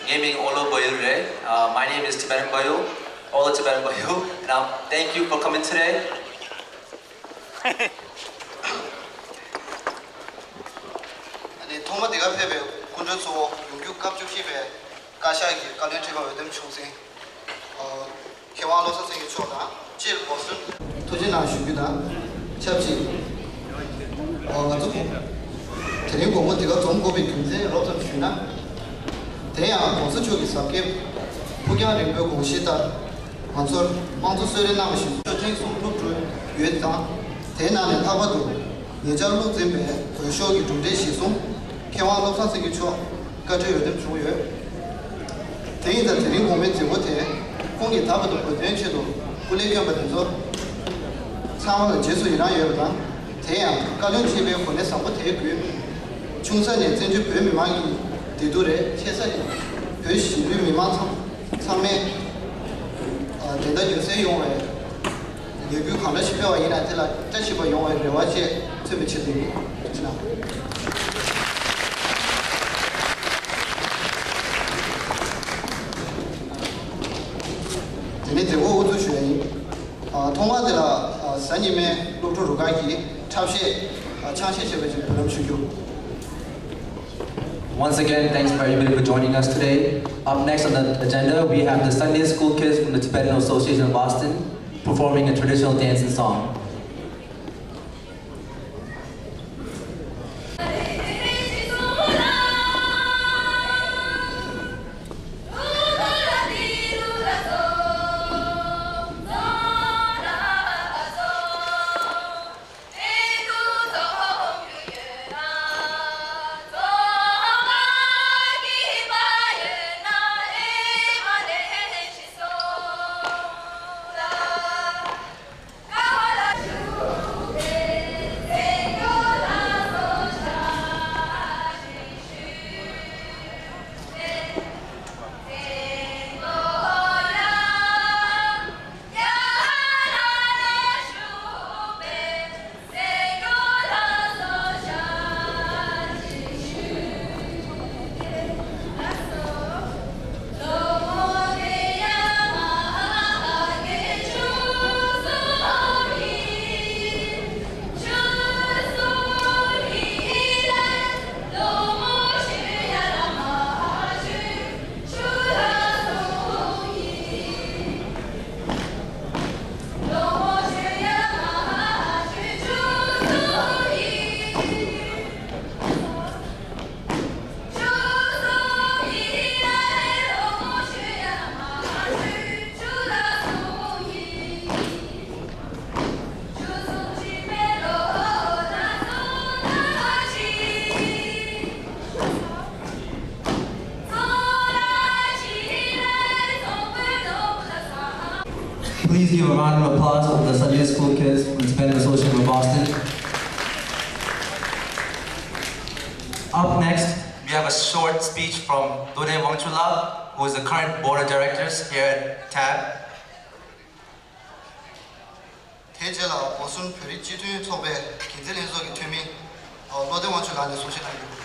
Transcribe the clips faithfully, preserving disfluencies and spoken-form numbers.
Name is Olo Boyu རེད། Uh, my name is Tibetan Boyu, Olo Tibetan Boyu, and um, thank you for coming today. ཨ་ནི་ཐོག་མ་འདི་གར་ཕེབས་པའི་སྐུ་མགྲོན་ཚོ་ཡོང་རྒྱུ་སྐབས་བཅུ་བཞི་པའི་བཀའ་ཤག་གི་བཀའ་བློན་ཁྲི་པ་འོད་འདེམས་ཆུང་སེང་། ཨོ། མཁས་དབང་བློ་བཟང་སེང་གེ་མཆོག་དང་སྤྱིར་འབོར་སོན་ཐུགས་རྗེ་གནང་ཞུ་རྒྱུ་དང་ཆབས་ཅིག་ཨོ། ང་ཚོ་དེ་རིང་དགོང་མོ་འདི་གར་འཛོམས་དགོས་པའི་རྒྱུ་མཚན་རོབ་ཙམ་ཞུས་ན། དེ་ཡང་༸གོང་ས་མཆོག་གི་ཟབ་རྒྱས་ཕུགས་རྒྱང་རིང་པོའི་དགོངས་གཞི་ལྟར། ང་ཚོར་དམངས་གཙོ་གསོལ་རས་གནང་བ་བཞིན་ཆོས་ཐེངས་གསུམ་བླུགས་འགྲོ་ཡོད་ཙང་། དེའི་ནང་ནས་ལྷག་པར་དུ་ཉེ་ཆར་བློ་འཛིན་པའི་འོས་ཤོག་གི་གྲུབ་འབྲས་གཞིར་བཟུང་། མཁས་དབང་བློ་བཟང་སེང་གེ་མཆོག་བཀའ་འཁྲོལ་འོས་འདེམས་བྱུང་ཡོད། དེ་ཡིན་ཙང་དེ་རིང་དགོང་མོའི་མཛད་སྒོ་དེ་ཁོང་གིས་ད་བར་དུ་བོད་དོན་ཆེད་དུ་སྐུ་ལས་བསྐྱོན་པ་དེ་ཚོ་ཚང་མ་ལ་རྗེས་སུ་ཡི་རང་ཡོད་པ་དང་། དེ་ཡང་བཀའ་བློན་ཁྲི་པའི་གོ་གནས་བཟང་པོ་དེའི་བརྒྱུད། ཆུང་ས་ནས་བཙན་བྱོལ་བོད་མི་མང་གི་བདེ་སྡུག་རེད། ཆེ་ས་ནས་བོད་གཞིས་ལུས་མི་མང་ཚང་ཚང་མས་བདེན་མཐའ་མགྱོགས་སེལ་ཡོང་བའི་ལས་འགུལ་གང་འདྲ་ཞིག་སྤེལ་བ་ཡིན་ན། དེ་ལ་བཀྲ་ཤིས་པ་ཡོང་བའི་རེ་བ་བཅས་མཚོན་པའི་ཆེད་དུ་ཡིན། ཐུགས་རྗེ་གནང་། དེ་ནས་མཛད་སྒོ་དབུ་འཛུགས་ཞུ་ཡ་ཡིན། ཐོག་མར་དེ་ལ་གཟའ་ཉི་མའི་སློབ་ཕྲུག་རུ་ཁག་གིས་འཁྲབ་གཞས་ཆང་གཞས་བྱས་པ་ཅིག་འབུལ་ལམ་ཞུ་རྒྱུ། Once again, thanks for everybody for joining us today. Up next on the agenda, we have the Sunday School Kids from the Tibetan Association of Boston performing a traditional dance and song. Please give a round of applause for the Sunday School Kids from the Tibetan Association of Boston. Up next, we have a short speech from Dode Wangchula, who is the current board of directors here at TAB. དེའི་རྗེས་ལ་བོ་སུན་བོད་རིགས་སྤྱི་མཐུན་ཚོགས་པའི་འགན་འཛིན་ལྷན་ཚོགས་ཀྱི་འཐུས་མི་བློ་བདེ་དབང་ཕྱུག་ལགས་ནས་གསུང་བཤད་གནང་རྒྱུ།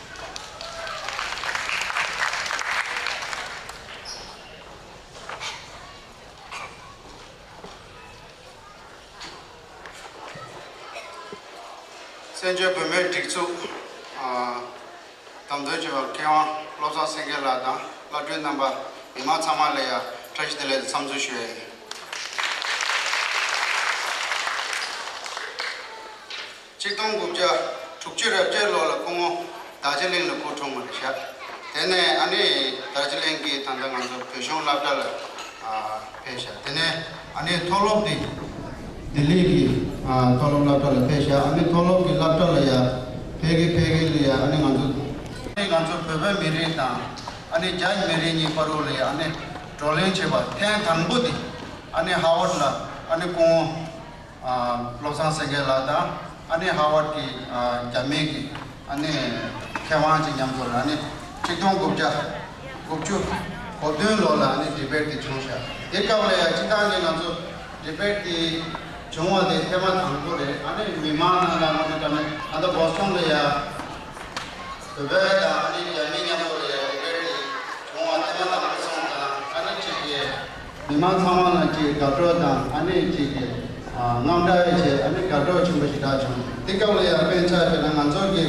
བཙན་བྱོལ་བོད་མིའི་སྒྲིག་འཛུགས། ཨ། བདམས་ཐོན་བྱས་པའི་མཁས་དབང་བློ་བཟང་སེང་གེ་ལགས་དང་བླ་སྤྲུལ་རྣམ་པ། མི་མང་ཚང་མ་ལ་ཡང་བཀྲ་ཤིས་བདེ་ལེགས་འཚམས་འདྲི་ཞུ་ཡ་ཡིན། ཆིག་སྟོང་དགུ་བརྒྱ་དྲུག་ཅུ་རེ་བརྒྱད་ལོ་ལ་སྐུ་ངོ་རྡོ་རྗེ་གླིང་ལ་སྐུ་འཁྲུངས་པ་རེད་ཤག་དེ་ནས་ཨ་ནི་རྡོ་རྗེ་གླིང་གིས་ད་ལྟ་ང་ཚོ་བོད་གཞུང་སློབ་གྲྭ་ལ་ཨ་ཕེབས་ཤག་དེ་ནས་ཨ་ནི་མཐོ་སློབ་དེ་ལྡི་ལི་གི་ཨ་མཐོ་སློབ་སློབ་གྲྭ་ལ་ཕེབས་ཤག་ཨ་ནི་མཐོ་སློབ་ཀྱི་སློབ་གྲྭ་ལ་ཡ་ཕེབས་ཀྱི་ཕེབས་ཀྱི་ལ་ཡ་ཨ་ནི་ང་ཚོ་ཨ་ནི་ང་ཚོ་བོད་པའི་མི་རིགས་དང་ཨ་ནི་རྒྱ་ཡི་མི་རིགས་གཉིས་བར་དུ་ལ་ཡ་ཨ་ནི་བགྲོ་གླེང་བྱས་པ་ཐེངས་དང་པོ་དེ་ཨ་ནི་ཧ་ཝར་ཌི་ལ་ཨ་ནི་སྐུ་ངོ་ཨ་བློ་བཟང་སེང་གེ་ལགས་དང་ཨ་ནི་ཧ་ཝར་ཌི་གི་ཨ་རྒྱ་མིའི་གི་ཨ་ནི་མཁས་དབང་ཅིག་མཉམ་དུ་ལ་ཨ་ནི་ཆིག་སྟོང་དགུ་བརྒྱ་དགུ་བཅུ་གོ་བདུན་ལོ་ལ་ཨ་ནི་ཌི་བེཊ་དེ་བྱུང་ཤག་དེ་སྐབས་ལ་ཡ་སྤྱིར་བཏང་གི་ང་ཚོ་ཌི་བེཊ་དེ་བྱུང་བ་དེ་ཐེངས་མ་དང་པོ་རེད། ཨ་ནི་མི་མང་ནང་ལ་ང་ཚོ་ད་ནི་ད་ལྟ་བོ་སི་ཊོན་ལ་ཡ་བོད་པ་དང་ཨ་ནི་རྒྱ་མི་མཉམ་དུ་ལ་ཡ་ཌི་བེཊ་དེ་བྱུང་བ་ཐེངས་མ་ མི་མང་ཚང་མ་ལ་ཅིག་དགའ་སྤྲོ་དང་ཨ་ནི་ཅིག་གི་ཨ་དངངས་སྐྲག་ཡོད་བྱས་ཨ་ནི་དགའ་སྤྲོ་ཆེན་པོ་ཞེ་དྲག་བྱུང་། དེ་སྐབས་ལ་ཡང་དཔེར་ཆ་བཞག་ན་ང་ཚོ་གི་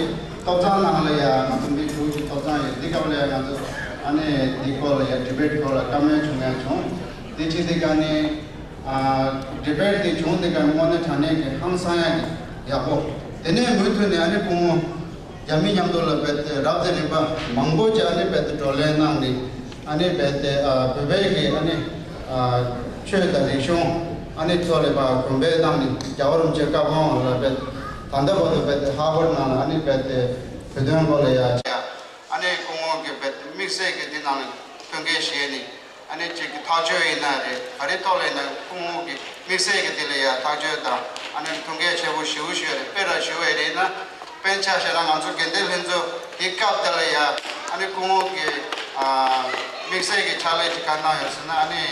ཐོབ་ཐང་ནང་ལ་ཡང་ང་ཚོ་མི་དྲུག་ཅིག་ཐོབ་ཐང་ཡོད། དེ་སྐབས་ལ་ཡང་ང་ཚོ་ཨ་ནི་དེ་སྐོར་ལ་ཡང་ཌི་བེཊ་སྐོར་ལ་བཀའ་མོལ་བྱུང་ཡང་བྱུང་། དེ་ཅི་དེ་ག་ནི་ཨ་ཌི་བེཊ་དེ་བྱུང་དེ་ག་ནི་དངོས་གནས་དྲང་གནས་ཀྱི་ཧང་སང་ཡ་གི་ཡག་པོ། དེ་ནས་མུ་མཐུད་ནས་ཨ་ནི་སྐུ་ངོ་རྒྱ་མི་མཉམ་དུ་ལ་རྦད་དེ་རབ་དང་རིམ་པ་མང་པོ་ཅིག་ཨ་ནི་རྦད་དེ་བགྲོ་གླེང་གནང་ནས་ཨ་ནི་རྦད་དེ་ཨ་བོད་པའི་གི་ཨ་ནི་ཨ་ཆོས་དང་རིག་གཞུང་ཨ་ནི་ཐོག་ལ་ཕར་གོམ་པ་བཏང་ནས་རྒྱལ་བ་རིན་པོ་ཆེ་བཀའ་དགོངས་ལ་རྦད་ད་ལྟ་བར་དུ་རྦད་དེ་ཧར་བར་ནང་ལ་ཨ་ནི་རྦད་དེ་བོད་དོན་སྐོར་ལ་ཡ་ཨ་ནི་སྐུ་ངོ་གི་རྦད་དེ་དམིགས་བསལ་གྱི་འདི་ནང་ལ་ཐོན་སྐྱེད་བྱས་ནས། ཨ་ནི་གཅིག་གི་ཐག་གཅོད་ཡིན་ན་རེད། ག་རེ་ཐོག་ལ་ཡིན་ན་སྐུ་ངོ་གི་དམིགས་བསལ་གྱི་དེ་ལ་ཡ་ཐག་གཅོད་དང་ཨ་ནི་ཐུགས་འགན་ཆེ་པོ་ཞེ་པོ་ཞིག་ཡོད་རེད། དཔེ་ར་ཞུ་བ་ཡིན་ན་དཔེར་ཆ་བཞག་ན་ང་ཚོ་དགེ་ལྡན་ལྷན་ཚོགས་དེ་སྐབས་དེ་ལ་ཡ་ཨ་ནི་སྐུ་ངོ་གི་ཨ་དམིགས་བསལ་གྱི་ཕྱག་ལས་ཅིག་ག་གནང་ཡོད་ཟེར་ན། ཨ་ནི་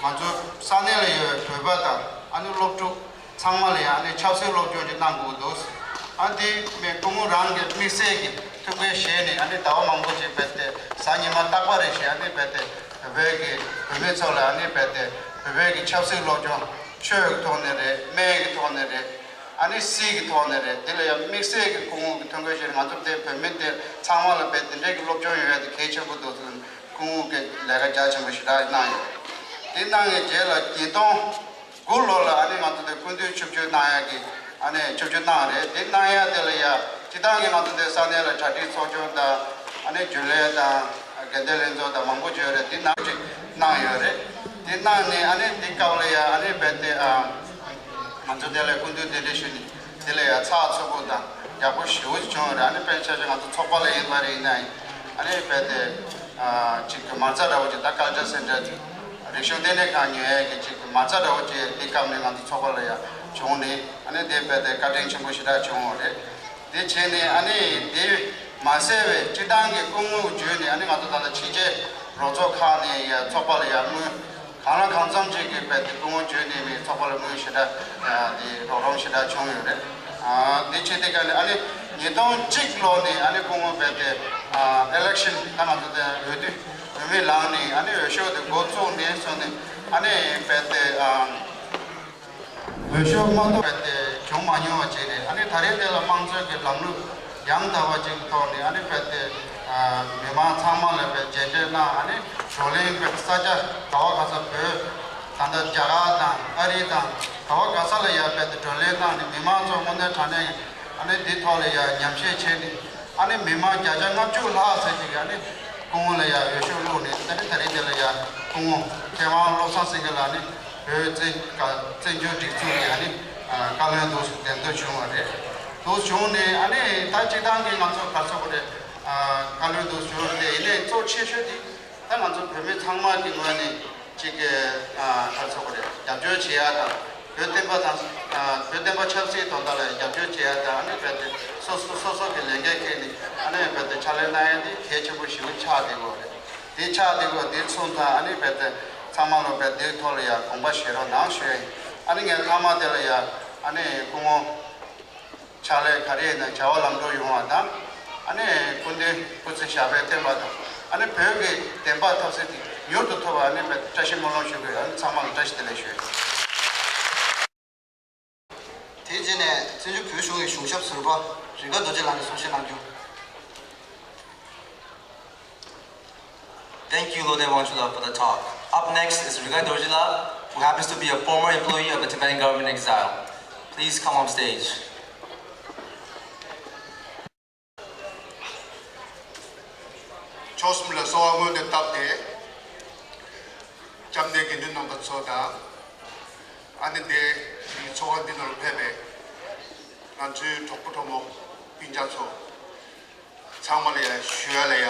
ང་ཚོ་ས་གནས་ལ་ཡོད་པའི་བོད་པ་དང་ཨ་ནི་སློབ་ཕྲུག་ཚང་མ་ལ་ཡང་ཨ་ནི་ཆབ་སྲིད་སློབ་སྦྱོང་ཅིག་གནང་དགོས་འདུག་ཨ་དེ་མེད་སྐུ་ངོ་རང་གི་དམིགས་བསལ་གྱི་ཐུགས་འགན་བཞེས་ནས་ཨ་ནི་ཟླ་བ་མང་པོ་ཅིག་རྦད་དེ་གཟའ་ཉི་མ་རྟག་པ་རེ་བཞིན་ཨ་ནི་རྦད་དེ་བོད་ཀྱི་བུད་མེད་ཚོ་ལ་ཨ་ནི་རྦད་དེ་བོད་ཀྱི་ཆབ་སྲིད་སློབ་སྦྱོང་ཆོས་ཀྱི་ཐོག་ནས་རེད། སྨན་གྱི་ཐོག་ནས་རེད། ཨ་ནི་སྲིད་ཀྱི་ཐོག་ནས་རེད། དེ་ལ་ཡང་དམིགས་བསལ་གྱི་སྐུ་ངོ་གི་ཐུགས་འགན་བཞེས་ནས་ང་ཚོ་དེ་བུད་མེད་དེ་ཚང་མ་ལ་རྦད་དེ་འདྲའི་གི་སློབ་སྦྱོང་ཡོད་ཡ་དེ་གལ་ཆེན་པོ་འདུག་ཟེར་ནས་སྐུ་ངོ་གི་ལས་ཀ་རྒྱ་ཆེན་པོ་ཞེ་དྲག་གནང་ཡོད། དེ་གནང་བའི་རྗེས་ལ་ཉིས་སྟོང་དགུ་ལོ་ལ་ཨ་ནི་ང་ཚོ་དེ་སྐུ་མདུན་ཆིབས་བསྒྱུར་གནང་ཡ་གི་ཨ་ནི་ཆིབས་བསྒྱུར་གནང་རེད། དེ་གནང་ཡ་དེ་ལ་ཡ་སྤྱི་བཏང་གི་ང་ཚོ་དེ་ས་གནས་ལ་གྲ་སྒྲིག་ཚོགས་ཆུང་དང་ཨ་ནི་རྒྱུན་ལས་དང་དགེ་འདུན་ལྷན་ཚོགས་དང་མང་པོ་བྱོས་རེད། དེ་ནང་ཅིག་གནང་ཡོད་རེད། དེ་གནང་ནས་ཨ་ནི་དེ་སྐབས་ལ་ཡ་ཨ་ནི་རྦད་དེ་ཨ་ང་ཚོ་དེ་ལ་སྐུ་མདུན་གདན་འདྲེན་ཞུས་ནས་དེ་ལ་ཡ་ཚགས་ཚུད་པོ་དང་ཡག་པོ་ཞེ་པོ་ཅིག་བྱུང་ཡོད་རེད། ཨ་ནི་དཔེར་ཆ་བཞག་ང་ཚོ་ཚོགས་པ་ལ་ཡིན་པ་རེད། ཡིན་ན་ཡང་ཨ་ནི་རྦད་དེ་ཨ་ཅིག་མ་རྩ་འདྲ་བོ་ཅིག་ད་ཀལ་ཅར་སེན་ཊར་ཅིག་རིག་གཞུང་ལྟེ་གནས་ཁང་ཉོ་ཡས་ཀྱི་ཅིག་མ་རྩ་འདྲ་བོ་ཅིག་འདི་སྐབས་ནས་ང་ཚོ་ཚོགས་པ་ལ་ཡང་བྱུང་ནས་ཨ་ནི་དེ་རྦད་དེ་བཀའ་དྲིན་ཆེན་པོ་ཞེ་དྲག་བྱུང་བ་རེད། དེ་བྱས་ནས་ཨ་ནི་དེ་མ་ཟད་པའི་སྤྱི་བཏང་གི་སྐུ་ངོ་བརྒྱུད་ནས་ཨ་ནི་ང་ཚོ་ད་ལྟ་ཕྱི་རྒྱལ་རོགས་ཚོགས་ཁག་ནས་ཡང་ཚོགས་པ་ལ་ཡང་དངུལ་གང་ལ་གང་འཚམ་ཅིག་གི་རྦད་དེ་སྐུ་ངོ་བརྒྱུད་ནས་ནི་ཚོགས་པ་ལ་དངུལ་ཞེ་དྲག་དེ་རོགས་རམ་ཞེ་དྲག་བྱུང་ཡོད་རེད། དེ་བྱས་དེ་ག་ནས་ཨ་ནི་ཉིས་སྟོང་གཅིག་ལོ་ནས་ཨ་ནི་སྐུ་ངོ་རྦད་དེ་ཨ་ཨི་ལེག་ཤན་ད་ང་ཚོ་དེ་འོས་བསྡུ་འོས་མི་ལངས་ནས་ཨ་ནི་འོས་ཤོག་དེ་འགོ་བཙུགས་ནས་སོང་ནས་ཨ་ནི་རྦད་དེ་ཨ་འོས་ཤོག་མ་ཐོབ་རྦད་དེ་བྱུང་མ་མྱོང་བ་བྱས་ནས། ཨ་ནི་ད་རེས་དེ་ལ་དམངས་གཙོའི་གི་ལམ་ལུགས་ཡང་དག་པ་ཅིག་གི་ཐོག་ནས་ཨ་ནི་རྦད་དེ་ཨ་མི་མང་ཚང་མ་ལ་རྦད་མཇལ་འཕྲད་གནང་། ཨ་ནི་བགྲོ་གླེང་རྦད་ས་ཆ་ག་བ་ག་ས་བོད་ད་ལྟ་རྒྱ་གར་དང་ཨ་རི་དང་ག་བ་ག་ས་ལ་ཡ་རྦད་དེ་བགྲོ་གླེང་གནང་ནས་མི་མང་ཚོ་དངོས་གནས་དྲང་གནས་ཨ་ནི་འདི་ཐོག་ལ་ཡ་ཉམས་ཞིབ་བྱས་ནས་ཨ་ནི་མི་མང་བརྒྱ་ཆ་ལྔ་བཅུ་ལྷག་ཙམ་ཅིག་གིས་ཨ་ནི་སྐུ་ངོ་ལ་ཡ་འོས་ཤོག་བླུགས་ནས་ད་ནི་ད་རེས་དེ་ལ་ཡ་སྐུ་ངོ་མཁས་དབང་བློ་བཟང་སེང་གེ་ལགས་ནི་བོད་བཙན་བཙན་བྱོལ་སྒྲིག་འཛུགས་ཀྱི་ཨ་ནི་བཀའ་བློན་དུ་གདན་འདྲེན་བྱུང་བ་རེད། དུ་བྱུང་ནས་ཨ་ནི་ད་སྤྱི་བཏང་གི་ང་ཚོ་ག་རེ་ཟེར་དགོས་རེད། བཀའ་བློན་དུ་བྱུང་སྟེ་ཡིན་ནའི་གཙོ་ཆེ་ཤོས་དེ་ད་ང་ཚོ་བོད་མི་ཚང་མ་གི་ངོས་ནས་ཅིག་གི་ག་རེ་ཟེར་དགོས་རེད། རྒྱབ་སྐྱོར་བྱེད་ཡ་དང་བོད་བསྟན་པ་དང་བོད་བསྟན་པ་ཆབ་སྲིད་དོན་དག་ལ་རྒྱབ་སྐྱོར་བྱེད་ཡ་དང་ཨ་ནི་རྦད་དེ་སོ་སོ་སོ་སོ་གི་ལས་འགན་འཁྱེར་ནས་ཨ་ནི་རྦད་དེ་ཕྱག་ལས་གནང་ཡ་དེ་གལ་ཆེན་པོ་ཞེ་པོ་ཆགས་བསྡད་ཡོད་རེད། དེ་ཆགས་བསྡད་ཡོད་དེ་མཚོན་ཙང་ཨ་ནི་རྦད་དེ་ཚང་མ་ལ་རྦད་དེའི་ཐོག་ལ་ཡ་དགོངས་པ་བཞེས་རོགས་གནང་ཞུ་ཡ་ཡིན། ཨ་ནི་ངས་མཐའ་མ་དེ་ལ་ཡ་ཨ་ནི་སྐུ་ངོ་ཕྱག་ལས་ག་རེ་ཡིན་ན་བྱ་བ་ལམ་འགྲོ་ཡོང་བ་དང་། ཨ་ནི་སྐུ་མདུན་སྐུ་ཚེ་ཞབས་པད་བརྟན་པ་དང་ཨ་ནི་བོད་ཀྱི་བདེན་པ་ཐོབ་ཚད་དེ་མྱུར་དུ་ཐོབ་པ་ཨ་ནི་བཀྲ་ཤིས་སྨོན་ལམ་ཞུ་དགོས། ཨ་ནི་ཚང་མ་ལ་བཀྲ་ཤིས་བདེ་ལེགས་ཞུ། དེའི་རྗེས་ནས་བཙན་བྱོལ་བོད་གཞུང་གི་གཞུང་ཞབས་ཟུར་པ་རི་ག་རྡོ་རྗེ་ལགས་ནས་གསུང་བཤད་གནང་རྒྱུ། Thank you, Lode Wangchula, for the talk. Up next is Rigai Dorjila, who happens to be a former employee of the Tibetan government in exile. Please come on stage. ཕྱོགས་གསུམ་ལ་གསོལ་བ་སྔོན་དུ་བཏབ་སྟེ། སྐྱབས་གནས་དགེ་འདུན་རྣམ་པ་ཚོ་དང་། ཨ་ནི་དེ་ཚོགས་པ་འདི་ནང་ལ་ཕེབས་པའི་ང་ཚོའི་གྲོགས་པོ་གྲོགས་མོ་སྤུན་ཀྱག་ཚོ་ཚང་མ་ལ་ཡ་ཞུ་ཡ་ལ་ཡ།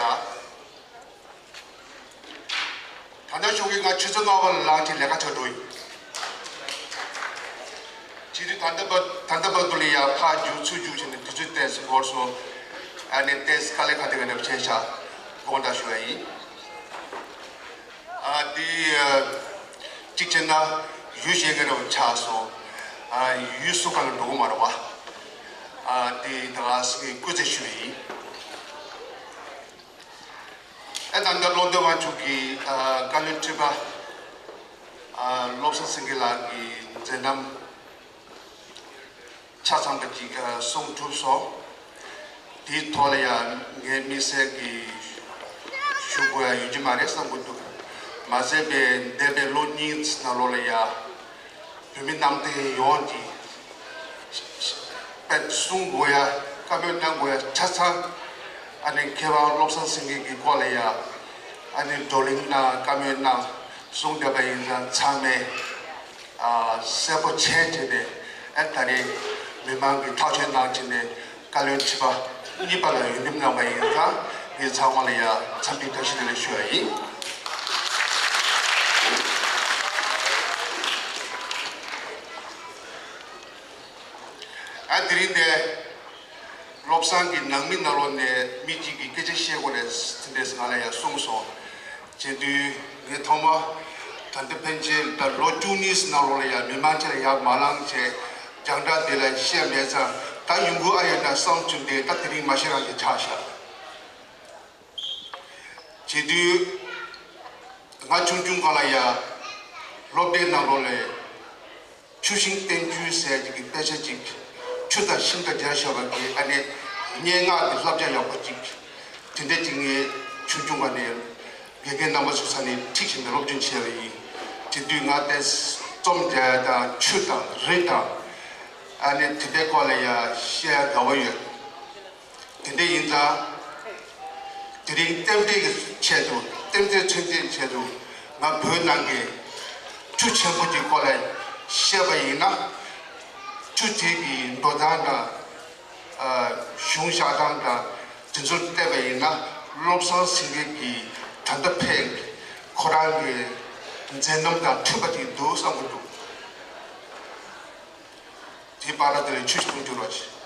ད་ལྟ་ཞོགས་ཀྱི་ང་ཆུ་ཚོད་ལྔ་པ་ལ་ལངས་ཀྱི་ལས་ཀ་བྱ་འགྲོ་ཡིན། ཇི་སྟེ་ད་ལྟ་བར་ད་ལྟ་བར་དུ་ལ་ཡ་ཕར་རྒྱུག་ཚུར་རྒྱུག་བྱས་ནས་དུས་ཚོད་ཏོག་ཙམ་འགོར་སོང་། ཨ་ནི་ཏོག་ཙམ་དཀའ་ལས་ཁག་དེ་ག་འདྲ་བྱས་ཤག་དགོངས་དག་ཞུ་བ་ཡིན། ཨ་དེ་གཅིག་བྱས་ན་ཡུལ་གཞན་ག་འདྲ་བ་ཆགས་སོང་། ཨ་ཡུལ་སུ་ག་ལ་འགྲོ་གི་མ་རེད་བ། ཨ་དེ་ད་ག་སེ་སྐུ་རྩེད་ཞུ་བ་ཡིན། ཨེ་ད་ལྟ་བློ་འདོད་དབང་ཕྱུག་གིས་ཨ་བཀའ་བློན་ཁྲི་པ་ བློ་བཟང་སེང་གེ་ལགས་ཀྱི་མཛད་རྣམ་ཆ་ཚང་པ་ཅིག་གསུང་གྲུབ་སོང་། དེའི་ཐོག་ལ་ཡང་ངས་དམིགས་བསལ་གྱི་ཞུ་དགོས་ཡ་ཡོད་ཀྱི་མ་རེད་བསམ་གྱི་འདུག། མ་ཟད་པའི་འདས་པའི་ལོ་གཉིས་ནང་ལོགས་ལ་ཡང་བོད་མི་རྣམས་དེ་ཡོངས་ཀྱིས་དཔེ་གསུང་དགོས་ཡ་བཀའ་མོལ་གནང་དགོས་ཡ་ཆ་ཚང་ཨ་ནི་མཁས་དབང་བློ་བཟང་སེང་གེ་གི་སྐོར་ལ་ཡ་ཨ་ནི་བགྲོ་གླེང་གནང་བཀའ་མོལ་གནང་གསུང་བསྡད་པ་ཡིན་ཙང་ཚང་མས་གསལ་པོ་བྱས་བྱས་ནས་ཨ་ད་རེས་མི་མང་གིས་ཐག་གཅོད་གནང་བྱས་ནས་བཀའ་བློན་ཁྲི་པ་གཉིས་པ་ལ་འོས་འདེམས་གནང་བ་ཡིན་ཙང་ངས་ཚང་མ་ལ་ཡ་འཚམས་འདྲི་བཀྲ་ཤིས་བདེ་ལེགས་ཞུ་བ་ཡིན། ཨ་དེ་རིང་འདི་བློ་བཟང་གི་ནང་མི་ནང་ལོགས་ནས་མི་གཅིག་གིས་སྐད་ཆ་བཤད་དགོས་རེད་དེ་འདྲས་ང་ལ་ཡང་གསུངས་སོང་། བྱེད་དུས་ངས་ཐོག་མ་ད་ལྟ་ཕན་ཆད་ད་ལོ་བཅུ་གཉིས་ནང་ལོགས་ལ་ཡང་མི་མང་ཆེ་ལ་ཡར་མ་ལངས་བྱས་རྒྱང་བསྒྲགས་འདི་ལ་བཤད་མེད་ཙང་ད་ཡོང་གི་ཨ་ཡོད་ན་བསམ་བྱུང་སྟེ་ད་དེ་རིང་མ་བཤད་རང་གི་ཆགས་ཤག། བྱེད་དུས་ང་ཆུང་ཆུང་སྒང་ལ་ཡ་སློབ་གྲྭའི་ནང་ལོགས་ལ་ཆུ་ཤིང་བསྟན་བཅོས་ཟེར་ཡ་གི་དཔེ་ཆ་གཅིག་ཆུ་དང་ཤིང་དང་སྦྱར་བཞག་པ་གི་ཨ་ནི་སྙན་ངག་གི་བསླབ་བྱ་ཡག་པོ་གཅིག་དེ་འདྲ་གཅིག་ངས་ཆུང་ཆུང་སྒང་ནས་དགེ་རྒན་རྣམ་པ་ཚོ་ས་ནས་ཁྲིད་བཞིན་དུ་སློབ་སྦྱོང་བྱས་པ་ཡིན། དེ་དུས་ང་དེ་རྩོམ་རྒྱག་ཡ་དང་ཆུ་དང་རི་དང་ཨ་ནི་དེ་འདྲའི་སྐོར་ལ་ཡ་བཤད་ཡ་དགའ་བོ་ཡོད། དེ་འདྲ་ཡིན་ཙང་། དེ་རིང་རྟེན་འབྲེལ་གྱི་ཆེད་དུ་རྟེན་འབྲེལ་མཚོན་བྱེད་ཆེད་དུ་ང་བོད་ནང་གི་ཆུ་ཆེན་པོ་གཅིག་སྐོར་ལ་བཤད་པ་ཡིན་ན། ཆུ་དེ་གི་འགྲོ་སྟངས་དང་། ཨ། གཞུང་བཞག་སྟངས་དང་དེ་ཚོར་བལྟས་པ་ཡིན་ན་བློ་བཟང་སེང་གེ་གི་ད་ལྟ་ཕེབས་ཁོ་རང་གི་མཛད་རྣམ་དང་མཐུན་པ་ཅིག་འདུག་བསམ་གྱི་འདུག། དེ་བར་དེ་ལ་ཆུ་ཞིག་འཐུང་རྒྱུ་རོགས་བྱེད།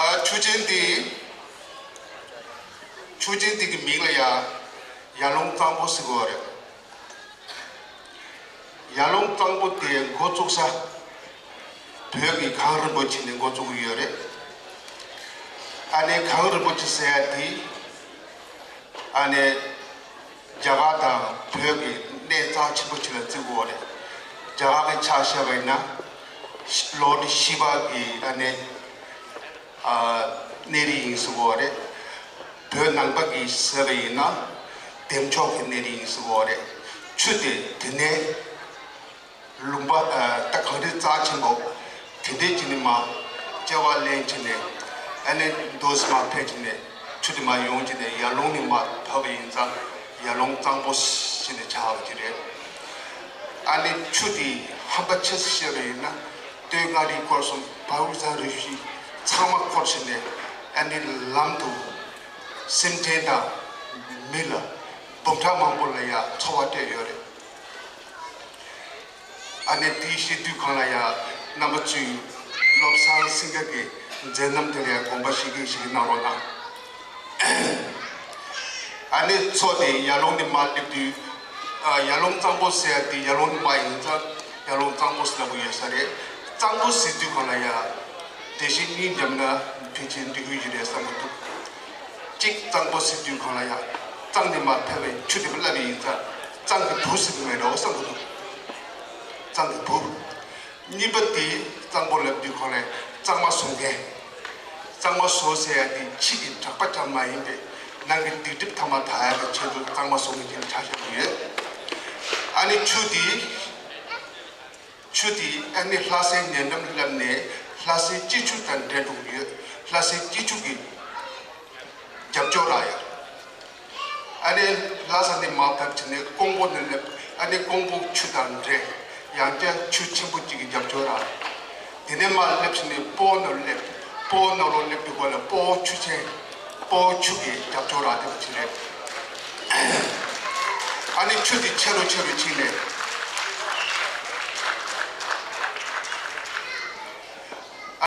ཨ། ཆུ་ཆེན་འདི། ཆུ་ཆེན་འདི་གི་མིང་ལ་ཡ། ཡར་ཀླུང་གཙང་པོ་ཟེར་གོ་རེད། ཡར་ཀླུང་གཙང་པོ་དེ་འགོ་བཙུགས་ས། བོད་ཀྱི་གངས་རིན་པོ་ཆེ་ནས་འགོ་བཙུགས་ཀྱི་ཡོད་རེད། ཨ་ནི་གངས་རིན་པོ་ཆེ་ཟེར་ཡ་དེ། ཨ་ནི། རྒྱ་གར་དང་བོད་ཀྱི་གནས་རྩ་ཆེན་པོ་ཅིག་ལ་བརྩི་དགོས་རེད། རྒྱ་གར་གྱི་ཆ་བཞག་པ་ཡིན་ན། ལོ་ནི་ཤི་བ་གི་ཨ་ནི། ཨ། གནས་རི་ཡིན་ཟེར་གོ་རེད། བོད་ནང་པ་གི་ཟེར་བ་ཡིན་ན། བདེ་མཆོག་གི་གནས་རི་ཡིན་ཟེར་གོ་རེད། ཆུ་དེ་དེ་ནས་ལུང་པ། ཨ། ད་གངས་རི་རྩ་ཆེན་པོ་དེ་འདྲའི་ཅིག་ནས་མར་བྱེ་བ་ལེན་བྱས་ནས་ཨ་ནི་མདོ་སྨད་ཕེབས་བྱས་ནས་ཆུ་དེ་མར་ཡོང་བྱས་ནས་ཡར་ཀླུང་ནས་མར་བབས་པ་ཡིན་ཙང་ཡར་ཀླུང་གཙང་པོ་ཟེར་ནས་ཆགས་པ་ཅིག་རེད། ཨ་ནི་ཆུ་དེ་ཧམ་པ་ཆེ་ས་བཤད་པ་ཡིན་ན། སྟོད་མངའ་རིས་སྐོར་གསུམ་བལ་ཡུལ་ཚང་རིག་གཞི་ཚང་མ་སྐོར་བྱས་ནས་ཨ་ནི་ལམ་དུ་སེམས་ཅན་དང་མི་ལ་འབུམ་ཕྲག་མང་པོ་ལ་ཡ་འཚོ་བ་སྤྲད་ཡོད་རེད། ཨ་ནི་དེའི་བཤད་དུས་གང་ལ་ཡ་རྣམ་པ་ཚོས་བློ་བཟང་སེང་གེ་གི་མཛད་རྣམ་དེ་ལ་ཡ་དགོངས་པ་བཞེས་ཀྱི་བཞེས་ཀྱི་གནང་རོགས་གནང་། ཨ་ནི་མཚོ་དེ་ཡར་ཀླུང་ནས་མར་སླེབས་དུས། ཨ། ཡར་ཀླུང་གཙང་པོ་ཟེར་ཡ་དེ་ཡར་ཀླུང་ནས་མར་ཡིན་ཙང་ཡར་ཀླུང་གཙང་པོ་ཟེར་ལབ་ཀྱི་ཡོད་ས་རེད། གཙང་པོ་ཟེར་དུས་གང་ལ་ཡ། འགྲེལ་བཤད་གཉིས་བརྒྱབ་ན་ཕལ་ཆེར་འགྲིག་གི་ཡོད་རེད་བསམ་གྱི་འདུག། གཅིག་གཙང་པོ་ཟེར་དུས་གང་ལ་ཡ། གཙང་ནས་མར་ཕེབས་པའི་ཆུ་དེ་མར་སླེབས་པ་ཡིན་ཙང་གཙང་གི་བུ་ཟེར་གྱི་མེད་འགྲོ་བསམ་གྱི་འདུག། གཙང་གི་བུ། གཉིས་པ་དེ་གཙང་པོ་ལབ་དུས་གང་ལ་གཙང་མ་བཟོ་མཁན། གཙང་མ་བཟོ་ཟེར་ཡ་དེ་ཕྱི་གི་གྲགས་པ་ཙམ་མ་ཡིན་པའི་ནང་གི་སྡིག་སྒྲིབ་ཐ་མ་དག་ཡ་གི་ཆེད་དུ་གཙང་མ་བཟོ་མཁན་ཅིག་ཆ་བཞག་གི་ཡོད། ཨ་ནི་ཆུ་དེ། ཆུ་དེ་ཨ་ནི་ལྷ་སའི་ཉེ་འགྲམ་སླེབས་ནས་ལྷ་སའི་སྐྱིད་ཆུ་དང་འདྲེས་འགྲོ་གི་ཡོད། ལྷ་སའི་སྐྱིད་ཆུ་གི་རྒྱབ་ཕྱོགས་ར་ཡ། ཨ་ནི་ལྷ་ས་ནས་མར་བབས་བྱས་ནས་ཀོང་པོ་ནས་སླེབས། ཨ་ནི་ཀོང་པོ་ཆུ་དང་འདྲེས། ཡང་བསྐྱར་ཆུ་ཆེན་པོ་གཅིག་གི་རྒྱབ་ཕྱོགས་ར། དེ་ནས་མར་སླེབས་བྱས་ནས་སྤོ་བོ་ནང་སླེབས། སྤོ་བོ་ནང་ལོགས་སླེབས་དུས་སྐོར་ལ་སྤོ་བོ་ཆུ་ཆེན། སྤོ་བོ་ཆུ་གི་རྒྱབ་ཕྱོགས་ར་དེ་ཆུ་རེད། ཨ་ནི་ཆུ་དེ་ཆེ་རུ་ཆེ་རུ་ཕྱིན་ནས་